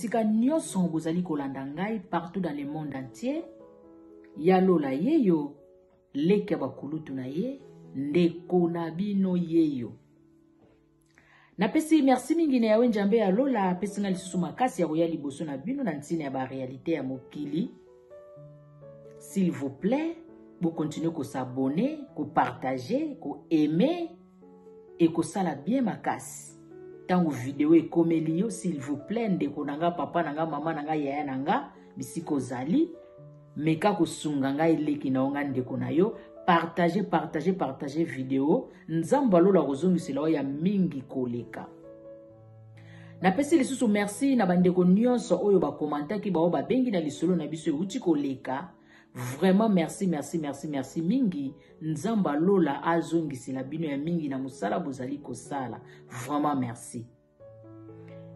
bisika nyonso bozali kolanda ngai partout dans le monde entier. Ya Lola yeyo, leki ya bakulutu na ye, ndeko na bino yeyo. Napesi merci mingi na Yawe Nzambe ya lola apesi nga lisusu makasi ya koya liboso na bino na ntina ya ba realite ya mokili. S'il vous plaît, bo continuer ko s'abonner, ko partager, ko aimer et kosala bien makasi. Tango video ekomeli yo, s'il vous plaît, ndeko na nga, papa na nga, mama na nga, yaya na nga, bisika ozali, meka kosunga ngai leki na yo nga ndeko na yo, partager, partager, partager video. Nzambe alola akozongisela yo ya mingi koleka. Napesi lisusu merci na bandeko nyonso oyo bakomantaki, bao babengi na lisolo na biso euti koleka. Vraiment merci, merci, merci, merci mingi. Nzambe alola azongisela bino ya mingi na mosala bozali kosala. Vraiment merci.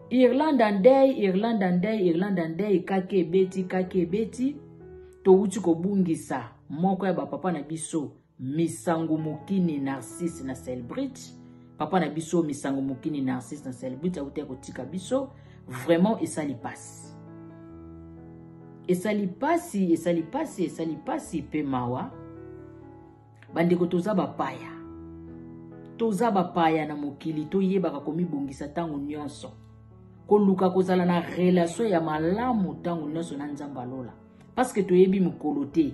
Irlande en deuil, Irlande en deuil, Irlande en deuil, kake ebeti, kake ebeti. Towuti kobungisa moko ya bapapa na biso Misango Mokini Narcisse na Selbridge. Papa na biso Misango Mokini Narcisse na Selbridge awuti kotika biso. Vraiment esali pasi. Esali pasi, esali pasi, esali pasi pe mawa. Bandeko toza bapaya. Toza bapaya na mokili, toyebaka komibongisa ntango nyonso. Koluka kozala na relation ya malamu ntango nyonso na Nzambe alola. Parce que toyebi mokolo te.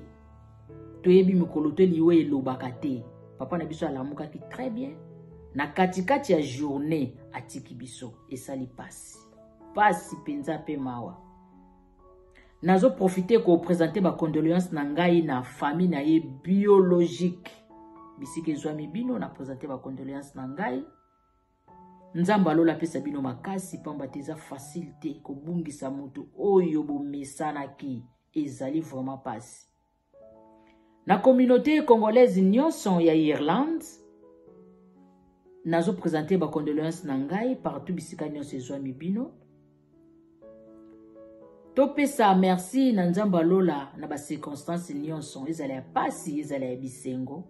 Toyebi mokolo te, liwa elobaka te. Papa na biso alamukaki très bien. Na katikati ya journée atiki biso. Esali pasi. Pasi penza pe mawa. Nazo profiter ko présenter ba condoléances na ngai na famille na ye biologique. Bisika ezwami bino na présenter ba condoléances na ngai. Nzambe alola apesa bino makasi pamba te eza facile te kobungisa moto oyo bomesanaki, ezali vraiment pasi. Na communauté congolaise nyonso ya Irlande, nazo présenter ba condoléances na ngai partout bisika nyonso ezwami bino. Topesa merci na Nzambe alola na ba circonstances nyonso, ezala ya pasi, ezala ya bisengo.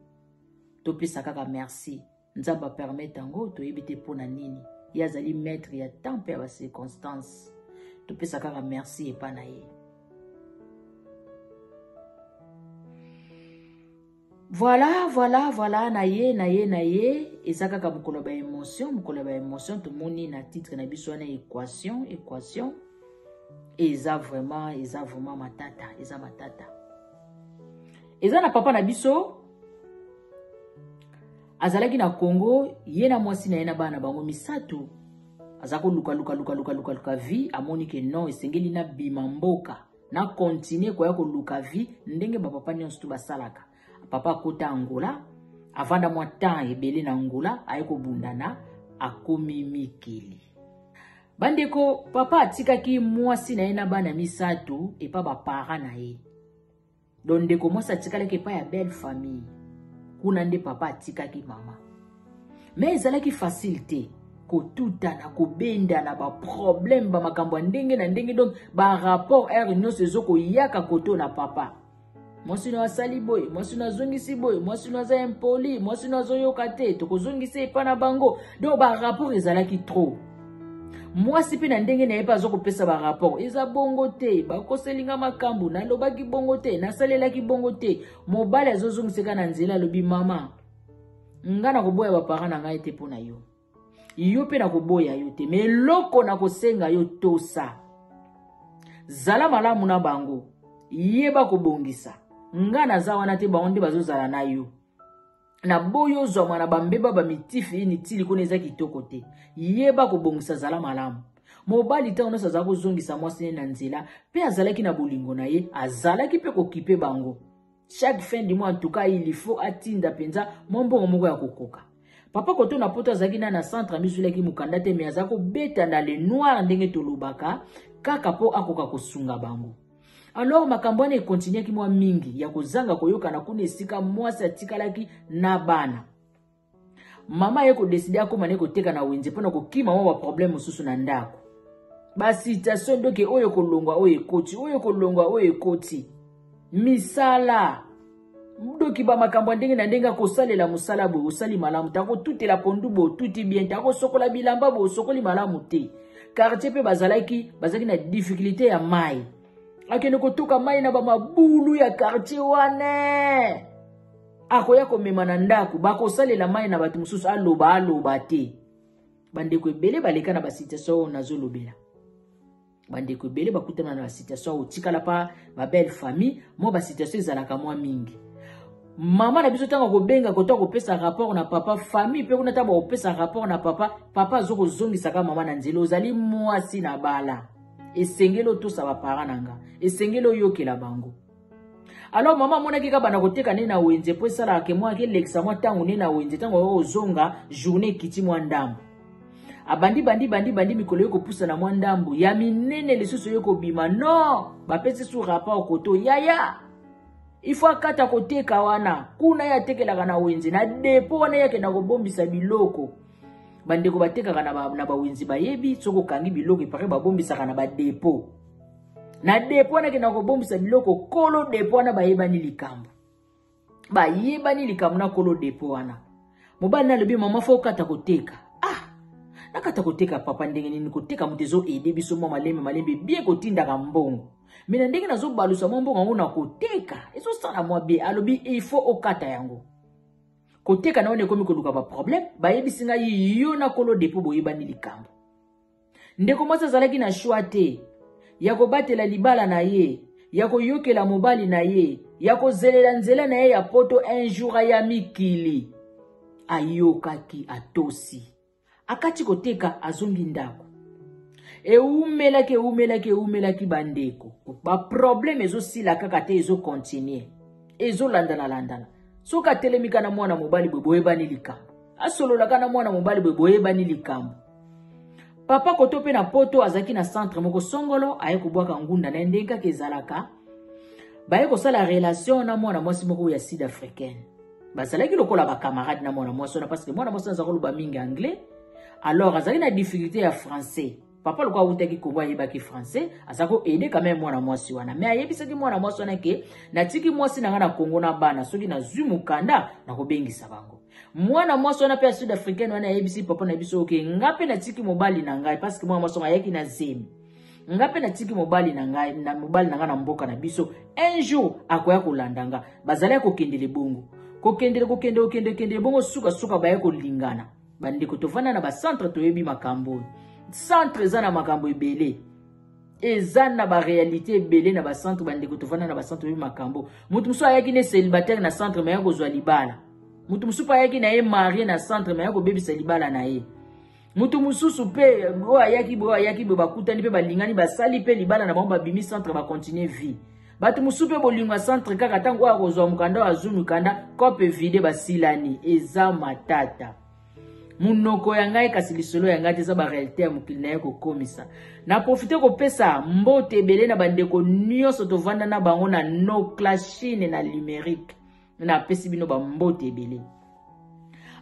Topesa kaka merci. Nzambe a permettre yango, toyebi te pona nini. Ye azali maître ya temps pe ya ba circonstances. Topesa kaka merci epa na ye. Voilà, voilà, voilà, na ye, na ye, na ye. Eza kaka mokolo ya ba émotion, mokolo ya ba émotion, tomoni na titre na biso wana équation, équation. Eza vraiment, eza vraiment matata, eza matata. Eza na papa na biso azalaki na Congo, ye na mwasi na ye na bana bango misato. Aza koluka luka luka luka luka luka vie, amoni ke non, esengeli na bima mboka, na continuer koya koluka vie ndenge ba papa nyonso tu basalaka. Papa akota Angola, avanda mwa temps ebele na Angola, aye kobundana, akomi mikili. Bandeko, papa atikaki mwasi na ye na bana misato epa ba parents na ye. Donc ndeko mwasi atikalaki epai ya belle famille. Kuna nde papa atikaki mama. Mais ezalaki facile te kotutana, kobendana, ba problème, ba makambo ya ndenge na ndenge, donc ba rapport heure nyonso ezokoyaka koto na papa. Mwasi no asali boye, mwasi no azongisi boye, mwasi no aza impoli, mwasi no azoyoka te, tokozongisa epa na bango. Donc ba rapport ezalaki trop. Mwasi pe na ndenge na ye pe azokopesa ba rapport, eza bongo te, bakoseli nga makambo, nalobaki bongo te, nasalelaki bongo te. Mobali azozongiseka na nzela, alobi mama, nga nakoboya ba parents na ngai te mpo na yo. Yo pe nakoboya yo te, mais eloko nakosenga yo tosa. Zala malamu na bango, yeba kobongisa. Nga naza wana te, bango nde bazozala na yo. Na boyo ozwama na bambeba ba mitifi inutile kuna eza kitoko te. Yeba kobongisa, zala malamu. Mobali ntango nyonso azalaki kozongisa mwasi ne na nzela, pe azalaki na bolingo na ye, azalaki pe kokipe bango. Chaque fin du mois, en tout cas, il faut atinda penza mwa mbongo moko ya kokoka. Papa koto na poto azalaki na na centre, amizwelaki mokanda te, mais azalaki kobeta na le noir ndenge tolobaka, kaka po akoka kosunga bango. Alors makambo wana ekontinuaki mwa mingi ya kozanga koyokana kuna esika mwasi atikalaki na bana. Mama aye kodeside akoma ne koteka na wenze mpona kokima mwa ba problème mosusu na ndako. Ba situation doke oyo kolongwa oyo ekoti, oyo kolongwa oyo ekoti. Misala doki ba makambo ya ndenge na ndenge, akosalela mosala boye osali malamu te, akotutela pondu boye otuti bien te, akosokola bilamba boye osokoli malamu te. Quartier mpe bazalaki bazalaki na difficulté ya mai. Akende kotoka mai na bamabulu ya quartier wana, akoya komema na ndako, bakosalela mai na bato mosusu. Aloba aloba te. Bandeko ebele baleka na basituation oyo nazolobela. Bandeko ebele bakutana na basituation oyo. Tikala pa babelle famille, mwa basituation ezalaka mwa mingi. Mama na biso, ntango akobenga kota kopesa rapport na papa, famille mpe kuna, ntango bakopesa rapport na papa, papa azokozongisaka mama na nzela: "Ozali mwasi na bala, esengeli otosa baparent na nga, esengeli oyokela bango." Alors mama amonaki kaka banda koteka nde na wenze, mpo esalaka ke mwa akelekisa mwa ntango nde na wenze. Ntango akoki kozonga, journée ekiti mwa ndambo. Abandi bandi bandi bandi, mikolo ye kopusana mwa ndambo, ya minene lisusu ye kobima. Non, bapesi su rapport koto yaya, il faut akata koteka wana. Kuna ye atekelaka na wenze, na dépôt wana ye akenda kobombisa biloko. Bandeko batekaka na bawenze bayebi, soki okangi biloko epare, babombisaka na badépôt. Na dépôt wana akenda kobombisa biloko, kolo dépôt wana bayebani likambo, bayebani likambo na kolo dépôt wana. Mobali na alobi: "Mama, faut okata koteka." "Ah, nakata koteka, papa, ndenge nini? Koteka moto ezoaider biso mwa malembe malembe bien, kotindaka mbongo me na ndenge nazobalusa mwa mbongo yango na koteka, ezosala mwa bien." Alobi: "Il faut okata yango." Koteka na wana ekomi koluka baproblème. Bayebisi ngai: "Yo na kolo dépôt boyebani likambo." Ndeko mwasi azalaki na choix te ya kobatela libala na ye, ya koyokela mobali na ye, ya kozelela nzela na ye ya Poto. Un jour aya mikili, ayokaki, atosi, akati koteka, azongi ndako. Ewumelaki, ewumelaki, ewumelaki, bandeko, baproblème ezosila kaka te, ezocontinuer, ezolandana-landana. Soki atelemika na mwana mobali boye, boyebani likambo. Asololaka na mwana mobali boye, boyebani likambo. Papa koto mpe na Poto azalaki na centre moko songolo, aye kobwaka ngunda na ye. Ndenge kaka ezalaka, baye kosala relation na mwana mwasi moko ya sud africaine. Bazalaki lokola bacamarade na mwana mwasi wana, parce que mwana mwasi wana aza koloba mingi anglais, alors azalaki na difficulté ya français. Papa, lokola awutaki Kongo, ayebaki français, aza koaider quand même mwana mwasi wana. Mais ayebisaki mwana mwasi wana ke: "Natiki mwasi na ngai na Kongo na bana, soki nazwi mokanda, nakobengisa bango." Mwana mwasi wana mpe ya sud africaine wana ayebisi papa na biso: "Oke, nga mpe natiki mobali na ngai," parce que mwana mwasi wana ayaki na zemi. "Nga mpe natiki mobali na ngai na mobali na ngai na mboka na biso, un jour akoya kolanda nga." Bazalaki kokendele bongo, kokendele, kokende, kokende, kokendele bongo, sukasuka baye kolingana. Bandeko, tovanda na bacentre, toyebi makambo oyo. Centre eza na makambo ebele, eza na baréalité ebele na bacentre. Bandeko, tovanda na bacentre, toyebi makambo. Moto mosusu ayaki ne célibataire na centre, mais aya kozwa libala. Moto mosusu mpe ayaki na ye marié na centre, mais aya kobebisa libala na ye. Moto mosusu mpe oyo ayaki boye, ayaki boye, bakutani mpe, balingani, basali mpe libala na bango, babimi centre, bacontinuer vie. Bato mosusu mpe bolingo ya centre kaka, ntango oyo akozwa mokanda, oyo azwi mokanda, coupe vide, basilani. Eza matata. Monoko ya ngai, kasi lisolo ya ngai te, eza baréalité ya mokili na ye. Kokomisa na profiter kopesa mbote ebele na bandeko nyonso tovanda na bango na Noclachine na Limerick, napesi bino bambote ebele.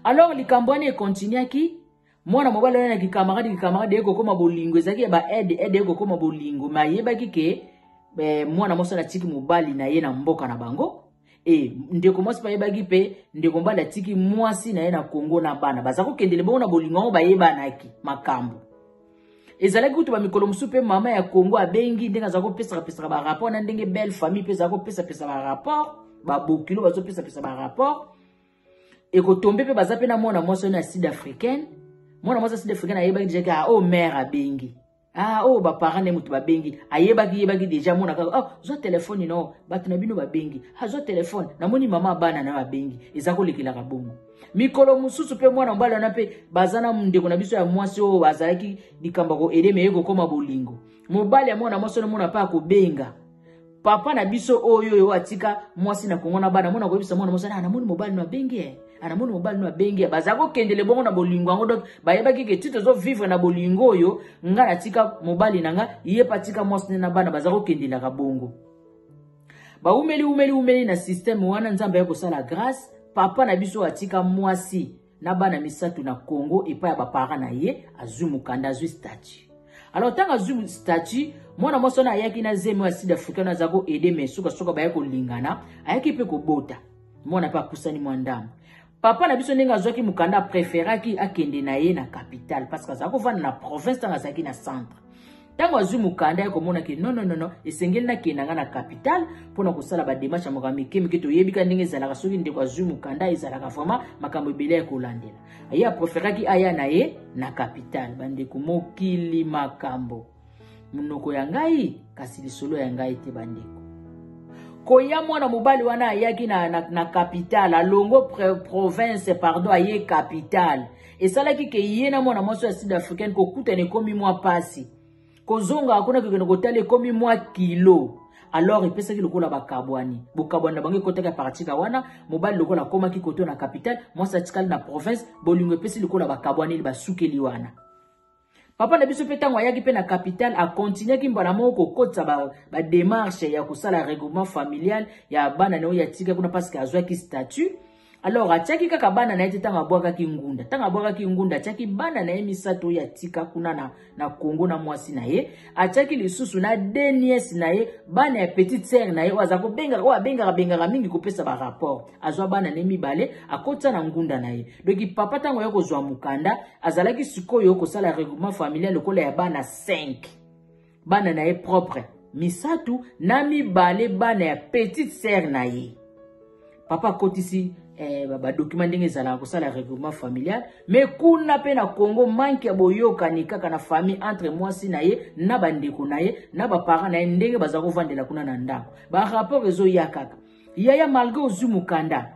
Alors likambo wana ekontinuaki. Mwana mobali wana na kikamarade, kikamarade ye kokóma bolingo, ezalaki ya baaide aide, ye kokóma bolingo. Mais ayebaki ke mwana mwasi wana atiki mobali na ye na mboka na bango. E ndeko mwasi mpe ayebaki mpe, ndeko mobali atiki mwasi na ye na Kongo na bana. Baza kokendele bongo na bolingo yango, bayebanaki makambo. Ezalaki kutu bamikolo mosusu mpe mama ya Kongo abengi, ndenge aza kopesaka barapport, na ndenge belle famille mpe ezala kopesapesa barapport, babokilo bazopesapesa barapport. Ekotombe mpe baza mpe na mwana mwasi wana ya sud africaine. Mwana mwasi ya sud africaine ayebaki déjà ke: "Ah, oyo mare abengi, ah, oyo baparent nde moto babengi." Ayebaki, yebaki déjà. Mona kaka: "Oh, zwa telefone, no bato na bino babengi. Ah, zwa telefone, namoni mama bana na babengi." Eza kolekelaka bongo. Mikolo mosusu mpe mwana mobali wana mpe baza na ndeko na biso ya mwasi oyo azalaki likambo ya koaider, mais ye kokóma bolingo. Mobali ya mwana mwasi wana mona mpe akobenga papa na biso oyo oyo atika mwasi na Kongo na bana. Mona koyebisa mwana mwasi: "Ah, namoni mobali no abengi e, anamoni mobali no abengi." Baza kokendele bongo na bolingo yango. Donc bayebaki ke ti tozovivre na bolingo oyo, nga natika mobali na nga, ye mpe atika mwasi ne na bana. Baza kokendelaka bongo, baumeli, umeli, umeli na système wana. Nzambe aye kosala grâce, papa na biso atika mwasi na bana misato na Congo epai ya baparent na ye, azwi mokanda, azwi statut. Alors ntango azwi statut, mwana mwasi wana ayaki na zemi ya sud africain, aza koaider, mais sukasuka baye kolingana, ayaki mpe kobota mwana mpe apusani mwa ndambo. Papa na biso ndenge azwaki mokanda, apreferaki akende na ye na capitale parce que azalaki kovanda na province ntango azalaki na centre. Ntango azwi mokanda ya komona ke non, non, non, non, esengeli nakende nga na capitale mpona kosala bademarche ya makambo mike mike. Toyebi ka ndenge ezalaka, soki ndeko azwi mokanda, ezalaka vraiment makambo ebele ya kolandela. Ye apreferaki aya na ye na capitale. Bandeko, mokili makambo, monoko ya ngai kasi lisolo ya ngai te. Bandeko, koya mwana mobali wana ayaki na capitale, alongo province, pardon, aye capitale, esalaki ke ye na mwana mwasi ya sud africaine kokutana ekomi mwa pasi, kozonga kuna kokende kotala ekomi mwa kilo. Alors epesaki lokola bakabwani, bokabwani na bango ekotaki ya partika wana. Mobali lokola akomaki koto na capitale, mwasi atikali na province, bolingo epesi lokola bakabwaneli, basukeli wana. Papa na biso mpe ntango ayaki mpe na capitale, akontinuaki mbala moko kokotisa bademarche ba ya kosala regroupement familial ya bana na oyo atika kuna, parce que azwaki statut. Alors atiaki kaka bana na ye te. Ntango abwakaki ngunda, ntango abwakaki ngunda, atiaki bana na ye misato oyo atika kuna na Congo na mwasi na ye. Atiaki lisusu na deux nièces na ye, bana ya petite sœur na ye oyo aza kobengaka, oyo abengaka bengaka mingi kopesa barapport. Azwa bana na ye mibale, akotisa na ngunda na ye. Donc papa, ntango ya kozwa mokanda, azalaki sikoyo kosala regroupement familial lokola ya bana 5, bana na ye propre misato na mibale bana ya petite sœur na ye. Papa akotisi badocument ndenge ezalaka kosala regroupement familial. Mais kuna mpe na Congo, manque ya boyokani kaka na famille, entre mwasi na ye na bandeko na ye na baparent na ye, ndenge baza kovandela kuna na ndako, barapport ezoya kaka: "Yaya, malgré ozwi mokanda,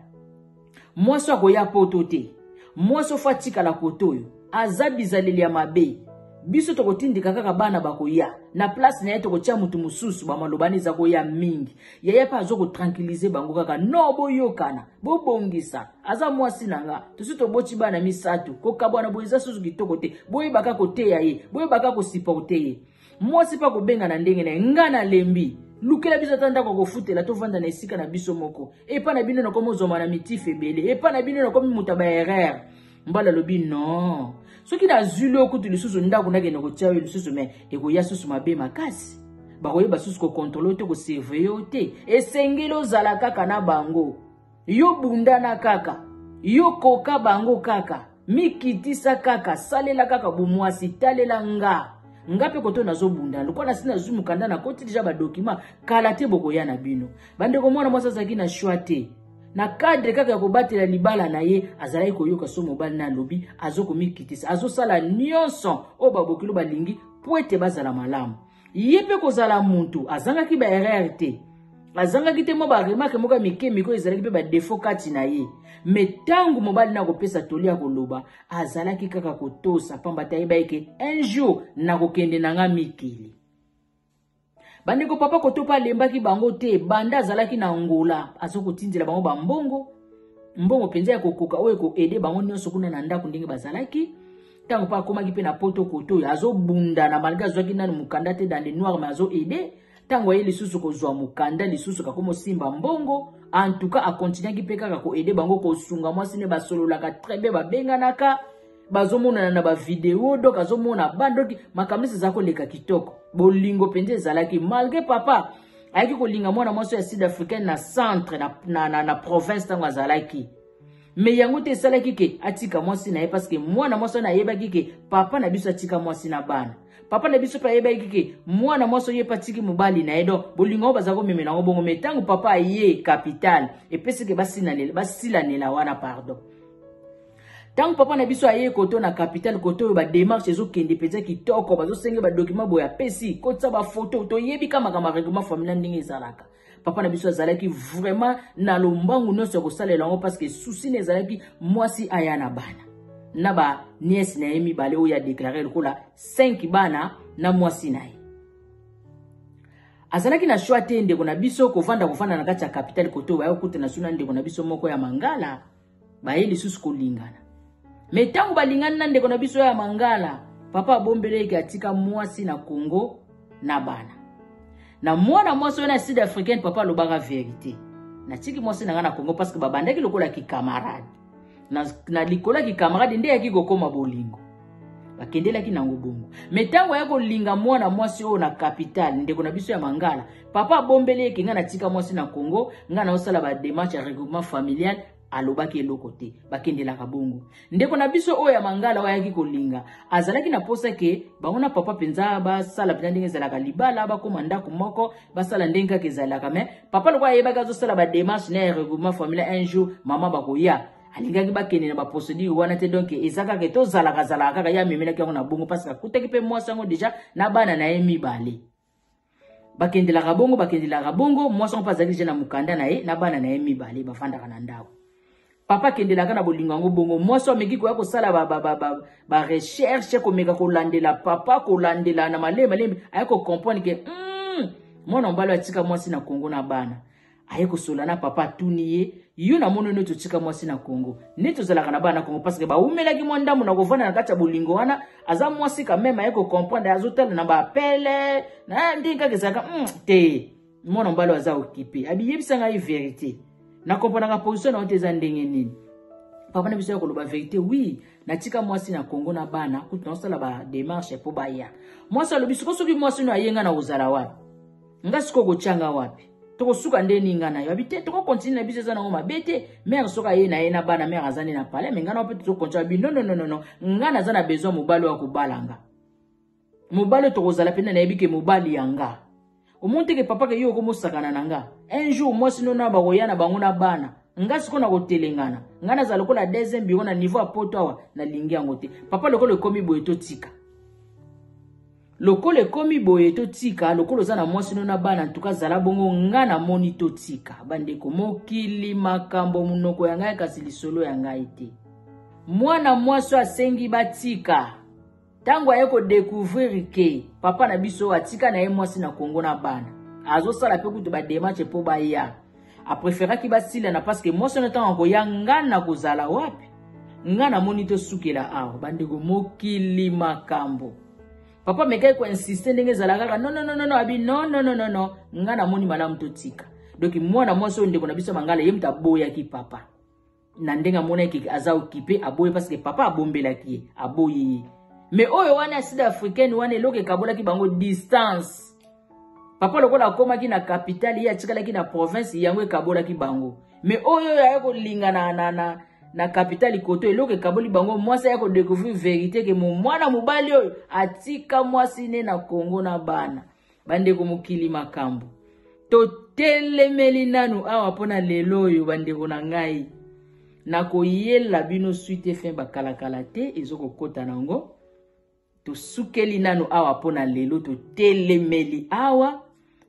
mwasi akoya poto te, mwasi ofo atikala kote oyo aza bizaleli ya mabe. Biso tokotindika kaka bana bakoya na place na ye, tokotia motu mosusu." Bamalobani eza koya mingi. Yaya mpe aza kotranquilliser bango kaka: "No, boyokana, bobongisa, aza mwasi na nga, tosi toboti bana misato, kokabwana boye eza susu kitoko te. Boyebaka koteya ye, boyebaka kosupporter ye." Mwasi mpe akobenga na ndenge na ye: "Nga nalembi, lukela biso ata ndako akofutela, tovanda na esika na biso moko. Epa na bino nakomi ozoma na mitife ebele, epa na bino nakomi moto ya baerreur." Mbala alobi: "Non, soki nazwili oyo kutu lisusu ndako, nakende kotia oyo lisusu, mais ekoya susu mabe makasi, bakoyeba susu kocontrôler yo te, kosurveiller yo te. Esengeli ozala kaka na bango, yo bundana kaka, yo koka bango kaka, mikitisa kaka, salela kaka bomwasi, talela nga. Nga mpe koto nazobunda lokola nasi nazwi mokanda, nakoti déjà badocument, kala te bokoya na bino." Bandeko, mwana mwasi azalaki na choix te. Na cadre kaka ya kobatela libala na ye, azalaki koyoka so mobali na alobi, azokomikitisa, azosala nyonso oyo babokilo balingi po ete bazala malamu. Ye mpe kozala mutu azangaki baerreur te, azangaki te mwa baremarque moko ya mike mike oyo ezalaki mpe badéfaut kati na ye. Mais ntango mobali na kopesa toli ya koloba, azalaki kaka kotosa, pamba te ayeba eke un jour nakokende na nga mikili. Bandeko, papa koto mpe alembaki bango te. Banda azalaki na Angola, aza kotindela bango bambongo, mbongo mpenza ya kokoka oyo ekoaider bango nyonso kuna na ndako ndenge bazalaki. Ntango mpe akomaki mpe na poto, koto oyo azobundana, malgré azwaki nanu mokanda te, dans le noir, mais azoaider. Ntango aye lisusu kozwa mokanda, lisusu kakoma osimba mbongo. En tout cas, akontinuaki mpe kaka koaider bango, kosunga mwasi ne. Basololaka très bien, babenganaka, bazomonana na bavideo, donc azomona bandoki, makambo nyonso eza koleka kitoko. Bolingo mpenza ezalaki, malgré papa ayaki kolinga mwana mwasi ya sud africaine na centre, na province ntango azalaki. Mais yango te esalaki ke atika mwasi na ye, parce que mwana mwasi wana ayebaki ke papa na biso atika mwasi na bana. Papa na biso mpe ayebaki ke mwana mwasi oyo mpe atiki mobali na ye. Donc bolingo oyo baza komemela yango bongo. Mais ntango papa aye capitale, epesi ke basilanela wana, pardon. Ntango papa na biso aye koto na capitale, koto oyo badémarche ezokende mpenza kitoko, bazosenge badocument boye, apesi, kotisa bafoto, toyebi ka makambo ya règlement familial ndenge ezalaka. Papa na biso azalaki vraiment na lombangu nyonso ya kosalela yango, parce que souci na ezalaki mwasi aya na bana na banièces na ye mibale oyo adéclarer lokola 5 bana na mwasi na ye. Azalaki na choix te, ndeko na biso, kovanda kovanda na kati ya capitale. Koto baya kokutana su na ndeko na biso moko ya Mangala, baye lisusu kolingana. Mais ntango balingani na ndeko na biso ya Mangala, papa abombeli eke atika mwasi na Congo na bana na mwana mwasi oyo na sud africaine. Papa alobaka vérité: "Natiki mwasi na ngai na Congo", parce que babandaki lokola kikamarade. Na likolo ya kikamarade nde eyaki kokóma bolingo. Bakendelaki nango bongo. Me ntango aya kolinga mwana mwasi oyo na capitale, ndeko na biso ya Mangala, papa abombeli ye ke ngai natika mwasi na Congo, ngai naosala bademarche ya regroupement familial. Alobaki eloko te, bakendelaka bongo. Ndeko na biso oyo ya Mangala oyo ayaki kolinga azalaki na posa ke bango na papa mpenza basala mpenza ndenge ezalaka libala, bakóma ndako moko, basala ndenge kaka ezalaka. Me papa lokola ayebaki azosala bademarche na ya regroupement familial, un jour mama bakoya, alingaki bakende na baprocédure wana te. Donc eza kaka tozalaka zalaka kaka, ye amemelaki yango na bongo parce que akutaki mpe mwasi yango déjà na bana na ye mibale. Bakendelaka bongo, bakendelaka bongo. Mwasi yango mpe azalaki déjà na mokanda na ye na bana na ye mibale, bafandaka na ndako. Papa akendelaka na bolingo yango bongo. Mwasi ameki koya kosala barecherche, komeka kolandela papa, kolandela na malembe malembe, aye kocomprendre ke mwana mobali atika mwasi na Kongo na bana. Aye kosola na papa, atuni ye: yo namoni neti otika mwasi na Kongo, neti ozalaka na bana na Kongo, parce que bawumelaki mwa ndambo na kovanda na kati ya bolingo wana. Aza mwasi quand même, aye kocomprendre, azotala na baappels na ndenge kaka ezalaka te. Mwana mobali aza occupé, abiyebisa ngai vérité, nakomprenaka position na yo te, eza ndenge nini? Papa na biso ya koloba vérité: oui, natika mwasi na Kongo na bana, kutu naosala badémarche mpo baya. Mwasi alobi: siko soki mwasi no aye, nga na kozala wapi? Nga sikoyo kotyanga wapi? Tokosuka nde nini nga na yo? Abi te, tokocontinuer na biso, eza nango mabe te. Mare soki aye na ye na bana, mare aza nde na palais, me nga na mpe tozocontinuer. Abi: non, non, non, non, nga naza na besoin mobali oyo akobala nga, mobali oyo tokozala mpena, nayebi ke mobali ya nga. Omoni teke papa ke yo okomosakana na nga, un jour mwasi no na bakoya na bango na bana, nga sikoyo na kotelengana, nga nazala lokola deuxième bureau na niveau ya Poto awa, nalingi yango te. Papa, lokola ekomi boye, totika. Lokola ekomi boye, totika. Lokola oza na mwasi no na bana, ntuka zala bongo, nga namoni totika. Bandeko, mokili makambo, monoko ya ngai kasi lisolo ya ngai te. Mwana mwasi oyo asengi batika. Ntango aye kodécouvrir ke papa na biso atika na ye mwasi na Kongo na bana, azosala mpe kutu badémarche mpo baya, apréféraki basilana, parce que mwasi wana ntango akoya, nga na kozala wapi? Nga namoni tosukela awa. Bandeko, mokili makambo. Papa mekaki koinsister ndenge ezala kaka: non, non, non, non. Abi: non, non, non, non, non, nga namoni malamu totika. Donc mwana mwasi oyo, ndeko na biso Mangala, ye moto aboyaki papa na ndenge amonaki aza occupé, aboyi parce que papa abombelaki ye, aboyi ye. Mais oyo wana ya sud africaine wana, eloko ekabolaki bango, distance. Papa lokola akomaki na capitale, ye atikalaki na province, yango ekabolaki bango. Mais oyo oyo aye kolinga na capitale koto, eloko ekaboli bango, mwasi aya kodécouvrir vérité ke mwana mobali oyo atika mwasi ne na Kongo na bana. Bandeko, mokili makambo. Totelemeli nanu awa mpona lelo oyo. Bandeko na ngai, nakoyela bino suite fin bakalakala te, ezokokɔta nango. Tosukeli nanu awa mpona lelo, totelemeli awa.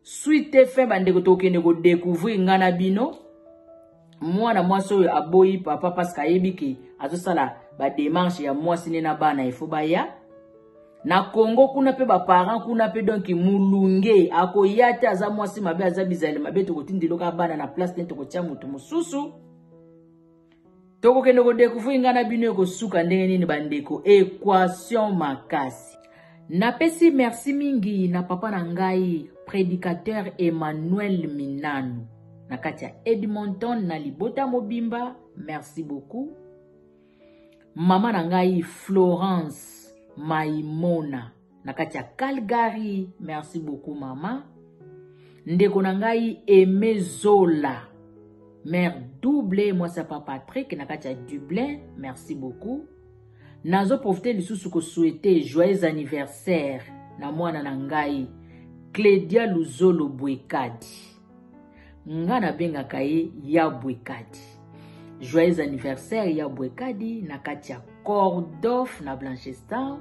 Suite fin, bandeko, tokende kodécouvrir nga na bino mwana mwasi oyo aboyi papa parce que ayebi ke azosala badémarche ya mwasi ne na bana efo baya na Kongo kuna mpe baparent kuna mpe. Donc mulunge akoya te, aza mwasi mabe, aza bizali mabe, tokotindela kaka bana na place te, tokotia moto mosusu. Tokokende kodécouvrir ngai na bino ekosuka ndenge nini. Bandeko, équation makasi. Napesi merci mingi na papa na ngai, prédicateur Emmanuel Minanu, na kati ya Edmonton na libota mobimba, merci beaucoup. Mama na ngai Florence Maimona na kati ya Calgary, merci beaucoup mama. Ndeko na ngai Aime Zola, mère double, mwasi ya papa Patrick na kati ya Dublin, merci beaucoup. Nazoprofiter lisusu kosouhaiter joyeux anniversaire na mwana na ngai Clédia Luzolo Bwekadi, nga nabengaka ye ya Bwekadi. Joyeux anniversaire ya Bwekadi na kati ya Cordof na Blanchester.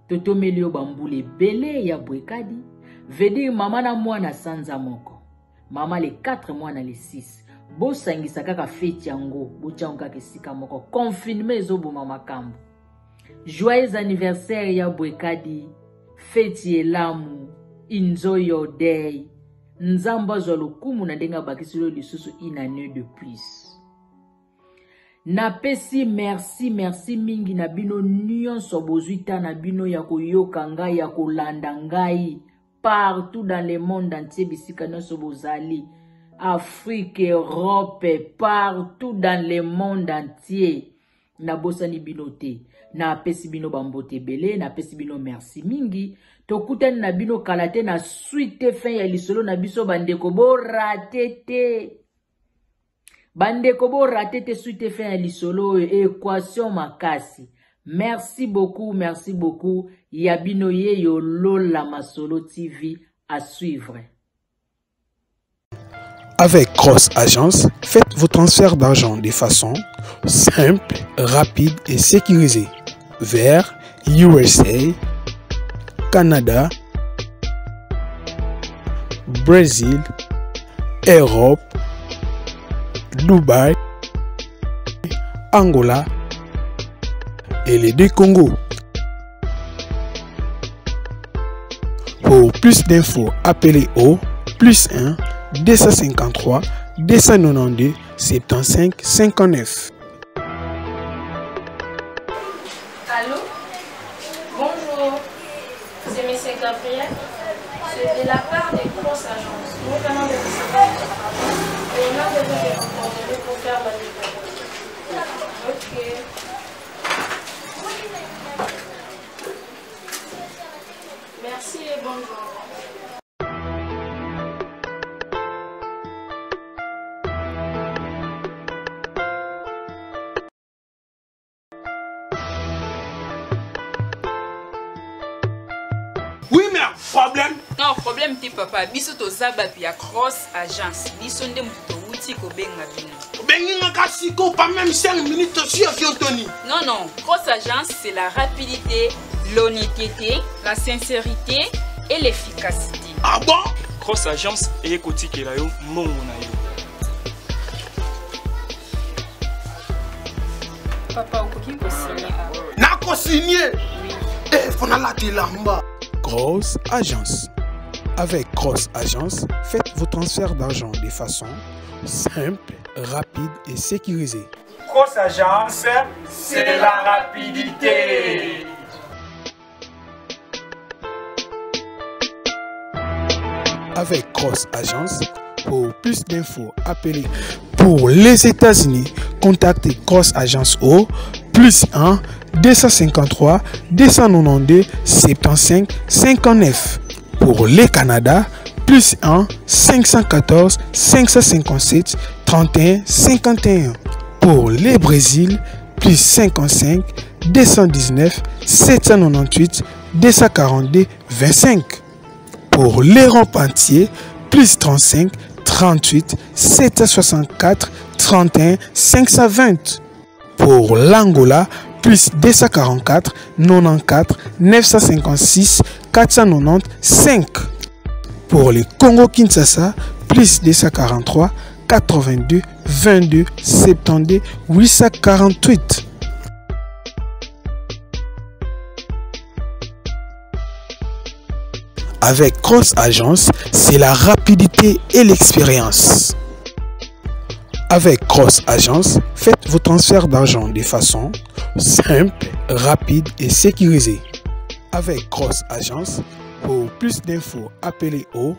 Totomeli yo bambula ebele ya Bwekadi. Veut dire mama na mwana sanza moko, mama le 4, mwana le 6. Bosangisa kaka feti yango, botia yango kaka esika moko. Confinement ezoboma makambo. Joyeux anniversaire ya Bwekadi, feti elamu, enjoy your day. Nzambe azwa lokumu na ndenge abakisi yo lisusu une année de plus. Napesi merci, merci mingi na bino nyonso bozwi ta na bino ya koyoka ngai, ya kolanda ngai partout dans le monde entier, bisika nyonso bozali, Afrique, Europe, partout dans le monde entier. Nabosani bino te. Napesi bino bambote ebele, napesi bino merci mingi. Tokutani na bino kala te na suite fin ya lisolo na biso bandeko borate te. Bandeko borate te suite fin ya lisolo oyo equation makasi. Merci beaucoup, merci beaucoup. Ya bino yeyo Lola Masolo TV à suivre. Avec Cross Agence, faites vos transferts d'argent de façon simple, rapide et sécurisée vers USA, Canada, Brésil, Europe, Dubaï, Angola et les deux Congo. Pour plus d'infos, appelez au plus 1 253 292 75 59. Allô Bonjour, c'est M. Gabriel. C'est de la part des grosses agences. Nous venons de recevoir votre rapport et on a besoin de vos coordonnées pour faire la livraison. Ok. Merci et bonne journée. Oui, mais problème. Non, problème te papa. Biso toza bato ya cross agence. Biso nde moto towuti kobenga bino. Obengi nga kasi ko pas même 5 minutes sur avion Tony. Non non, cross agence c'est la rapidité, l'honnêteté, la sincérité et l'efficacité. Ah bon? Cross agence eye kotikela yo mbongo na yo. Papa okoki kosigne awa. Nakosigne? Oui. Eh, faut nalata elamba. Grosse Agence. Avec Grosse Agence, faites vos transferts d'argent de façon simple, rapide et sécurisée. Grosse Agence, c'est la rapidité. Avec Cross Agence, pour plus d'infos, appelez pour les États-Unis, contactez Cross Agence au plus 1 253 292 75 59. Pour les Canada, plus 1 514 557 31 51. Pour les Brésil, plus 55 219 798 242 25. Pour l'Europe entier, plus 35 38 764 31 520. Pour l'Angola, plus 244 94 956 495. Pour le Congo-Kinshasa, plus 243 82 22 72 848. Avec Cross Agence, c'est la rapidité et l'expérience. Avec Cross Agence, faites vos transferts d'argent de façon simple, rapide et sécurisée. Avec Cross Agence, pour plus d'infos, appelez au